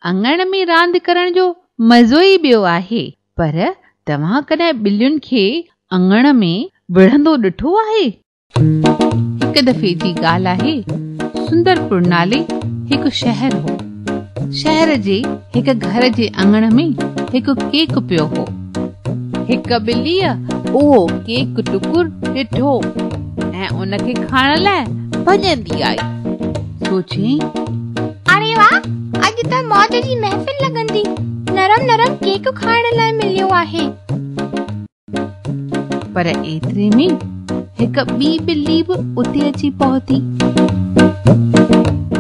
اڱڻ ۾ راند ڪرڻ جو مزو ئي ٻيو آهي. پر توهان ڪڏهن ٻلين کي اڱڻ ۾ وڙهندو ڏٺو آهي؟ هڪ دفعي جي ڳالهه آهي، سندرپور نالي هڪ شهر هو. شهر جي هڪ گهر جي اڱڻ ۾ هڪ ڪيڪ پيو هو. هڪ ٻليء اهو ڪيڪ ٽڪر ڏٺو ۽ ان کي کائڻ لاء ڀڄندي آئي. سوچيائين. اڙي واهه! اڄ ته موج جي محفل لڳندي. نرم نرم ڪيڪ کائڻ لاء مليو آهي. پر ايتري ۾ هڪ ٻي ٻلي به اتي اچي پهتي.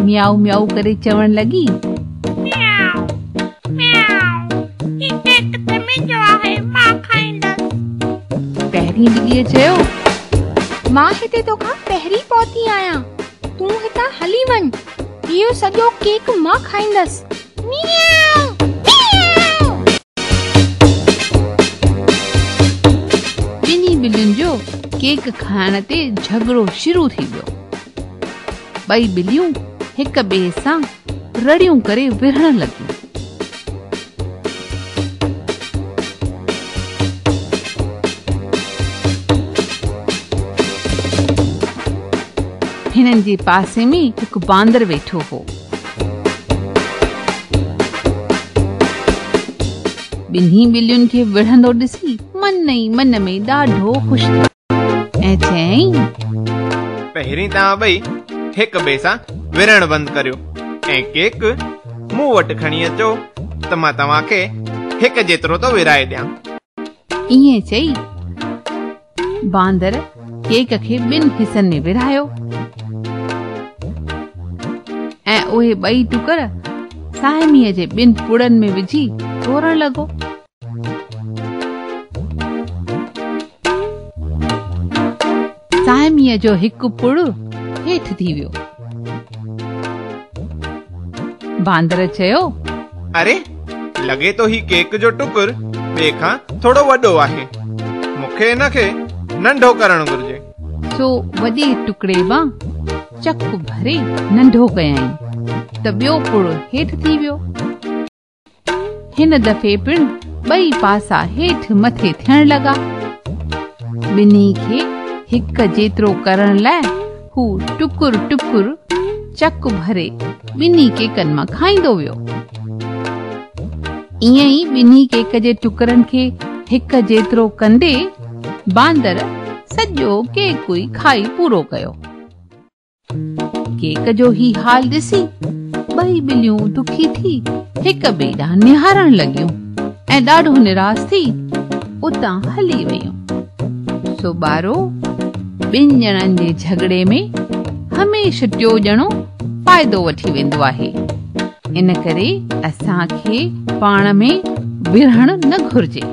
ميائو ميائو ڪري چوڻ لڳي. ميائو ميائو هي ڪيڪ ته منهنجو آهي، مان کائيندس. پهرين ٻليء چيو. مان هتي توکان پهرين پهتي آهيان. تون هتان هلي وڃ. اهو سڄو ڪيڪ مان کائيندس. ميائو ميائو. ٻنهي ٻلين جو ڪيڪ کائڻ تي جهڳڙو شروع ٿي ويو. ٻئي ٻليون هڪ ٻئي سان رڙيون ڪري وڙهڻ لڳيون. هنن جي پاسي ۾ هڪ باندر ويٺو هو. ٻنهي ٻلين کي وڙهندو ڏسي من ئي من ۾ ڏاڍو خوش ٿيو ۽ چيائين. پهرين توهان ٻئي هڪ ٻئي سان وڙهڻ بند ڪريو ۽ ڪيڪ مون وٽ کڻي اچو ته مان توهان کي هڪ جيترو ٿو ورهائي ڏيان. ائين چئي باندر ڪيڪ کي ٻن حصن ۾ ورهايو ۽ اهي ٻئي ٽڪر ساهميء جي ٻن پڙن ۾ وجهي تورڻ لڳو. ساهميء جو هڪ پڙ هيٺ ٿي ويو. باندر چيو. اري، لڳي ٿو هي ڪيڪ جو ٽڪر ٻئي کان ٿورو وڏو آهي. مون کي هن کي ننڍو ڪرڻ گهرجي. سو وڏي ٽڪڙي مان چڪ ڀري ننڍو ڪيائين ته ٻيو پڙ هيٺ ٿي ويو. هن دفعي پڻ ٻئي پاسا هيٺ مٿي ٿيڻ لڳا. ٻنهي کي هڪ جيترو ڪرڻ لاء هو ٽڪر ٽڪر چڪ ڀري ٻنهي ڪيڪن مان کائيندو ويو. ائين ئي ٻنهي ڪيڪ جي ٽڪرن کي هڪ جيترو ڪندي باندر سڄو ڪيڪ ئي کائي پورو ڪيو. ڪيڪ جو هي حال ڏسي ٻئي ٻليون دکي ٿي هڪ ٻئي ڏانهن نهارڻ لڳيون ۽ ڏاڍو نراس ٿي اتان هلي ويون. سو ٻارو، ٻن ڄڻن جي جهڳڙي ۾ هميشه ٽيون ڄڻو فائدو وٺي ويندو آهي. ان ڪري اسان کي پاڻ ۾ وڙهڻ نه گهرجي.